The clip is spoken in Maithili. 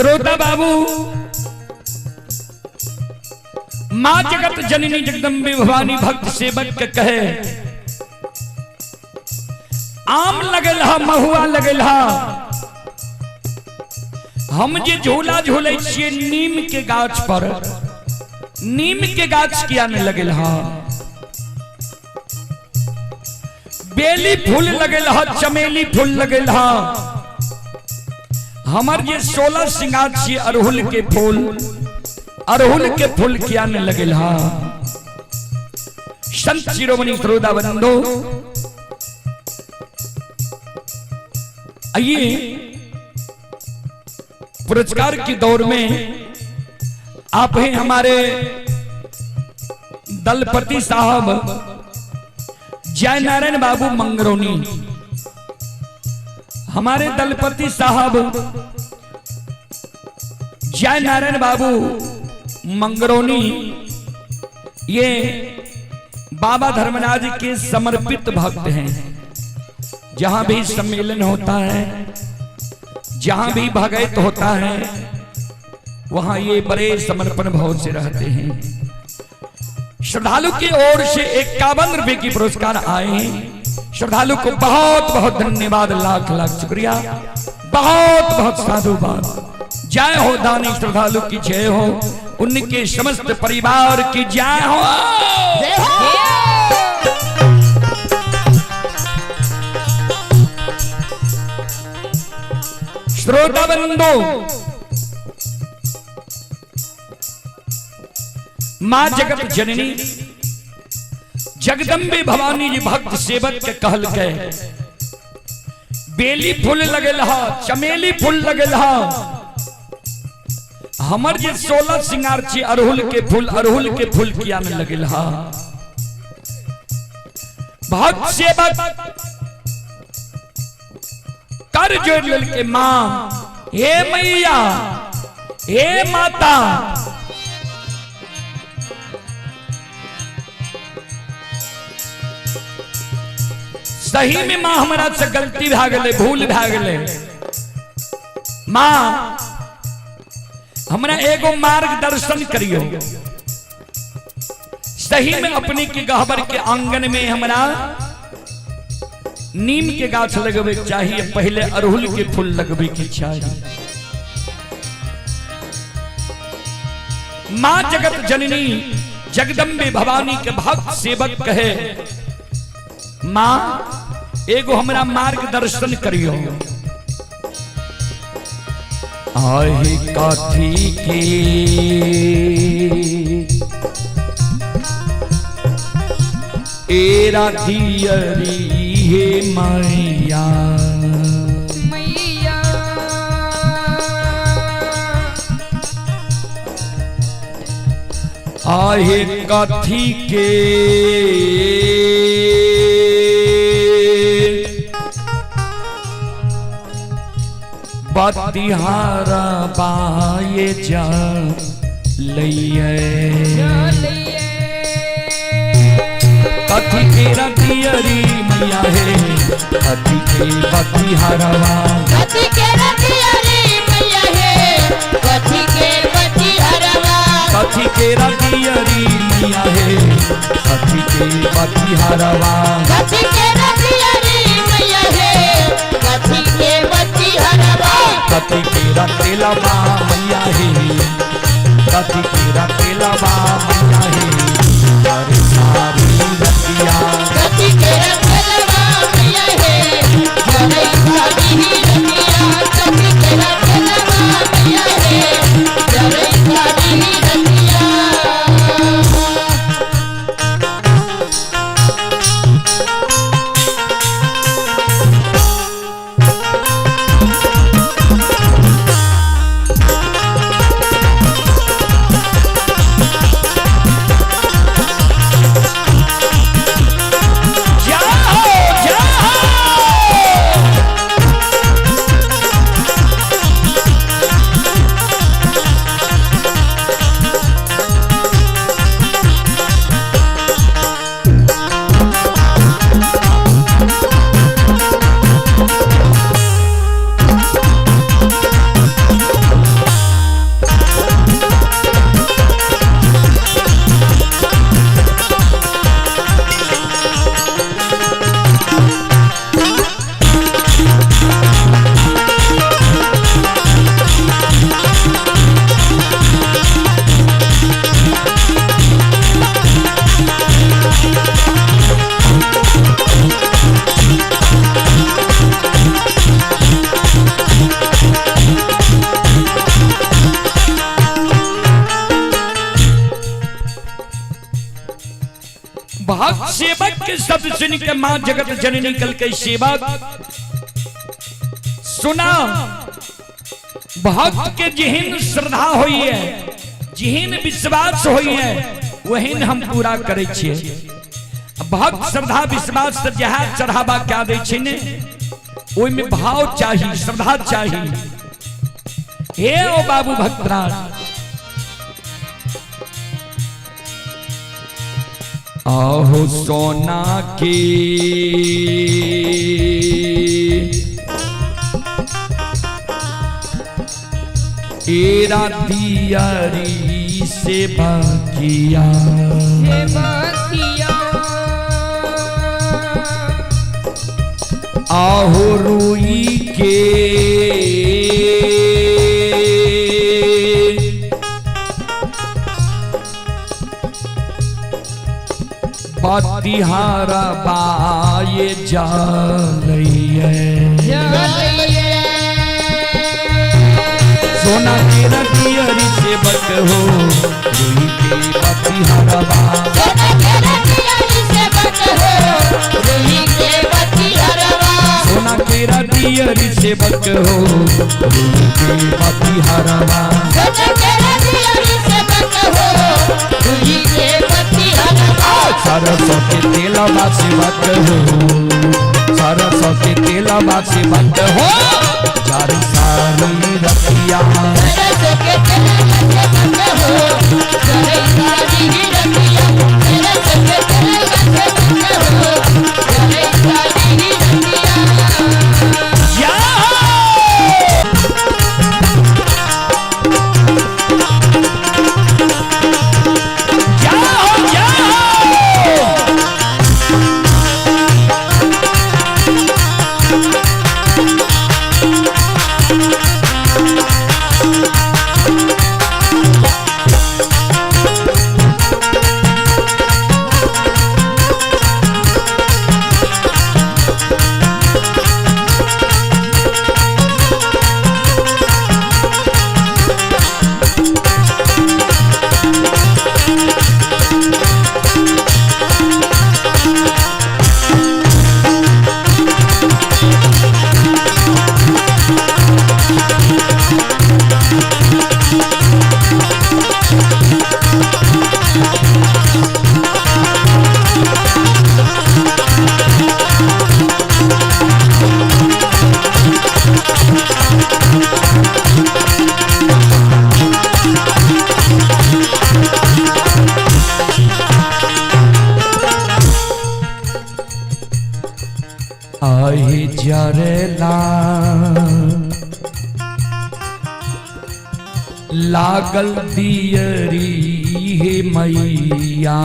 श्रोता बाबू, माँ जगत जननी जगदम्बे भवानी भक्त सेवक के कहे, आम लगल हा, महुआ लगल हा, हम जे झूला झूले छियै नीम के गाछ पर, नीम के गाछ किया नहीं लगल हा? बेली फूल लगल हा, चमेली फूल लगल हा, हमर जे 16 सिंगार छियै अड़हुल के फूल, अड़हुल के फूल किया नहीं लगल हा? संत शिरोमणि श्रोता बंधु, आइए पुरस्कार की दौर में आप हैं हमारे दलपति साहब जयनारायण बाबू मंगरौनी। हमारे दलपति साहब जयनारायण बाबू मंगरौनी ये बाबा धर्मराज के समर्पित भक्त हैं। जहां भी सम्मेलन होता है, जहां भी भगत होता है, वहां ये बड़े समर्पण भाव से रहते हैं। श्रद्धालु की ओर से 51 रुपए की पुरस्कार आए हैं। श्रद्धालु को बहुत बहुत धन्यवाद, लाख लाख शुक्रिया, बहुत बहुत साधुवाद। जय हो दानी श्रद्धालु की जय हो, उनके समस्त परिवार की जय हो। जय हो। श्रोता बंधु, मां जगत जननी जगदम्बे भवानी जी भक्त सेवक के कहल के, बेली फूल लगल हा, चमेली फूल लगल हा, हमर जे 16 सिंगार छी अड़हुल के फूल, अड़हुल के फूल किया में लगल हा? भक्त सेवक कर जोड़ ललके, मां हे मैया, हे माता, सही में मां हमरा से गलती भा गेलै, भूल भा गेलै, मां हमरा एगो मार्गदर्शन करियो। सही में अपने के गहबर के आंगन में हमरा नीम के गाछ लगबे के चाहिए, पहले अड़हुल के फूल लगबे के चाहिए। मां जगत जननी जगदम्बे भवानी के भक्त सेवक कहे, मां एगो हमरा मार्गदर्शन करियो। आहे काथी के एरा दियरी हे मैया, मैया, आहे कथी के बतिहारा बाये जा लइये, कथी के रतियरी मैया हे, कथी के बतिहारवा, कथी के रतियरी मैया हे, कथी के बतिहारवा, कथी के रतियरी मैया हे, कथी के बतिहारवा, कथी के रतियरी मैया हे, कथी के बतिहारवा, कथी के रतेलवा मैया हे, कथी के रतेलवा मैया हे, अरे सारी रतिया, कथी के रतेलवा मैया हे, अरे सारी रतिया, कथी के रतेलवा मैया हे, अरे सारी रतिया। सेवक के शब्द सुन के मां जगत जननी कल के सेवक सुना, भक्त के जिहिन श्रद्धा हुई है, जिहिन विश्वास हुई है, वहीन हम पूरा करे छिए। भक्त श्रद्धा विश्वास से जहाँ चढ़ावा क्या दे छे ने, ओहि में भाव चाहिए, श्रद्धा चाहिए। हे ओ बाबू भक्तराज, आहो सोना के एरा दियारी से बाकिया, आहो रुई के बतिहारा बाये जालैये। सोना के रतियरी सेवक हो, रुई के बतिहारा बा। सोना के रतियरी सेवक हो, रुई के बतिहारा बा। सरसों के तेलवा सेवक हो, सरसों के तेलवा सेवक हो, चार सारी रतिया। या या हो, या हो। आहे जरला लागल दियरी हे मैया।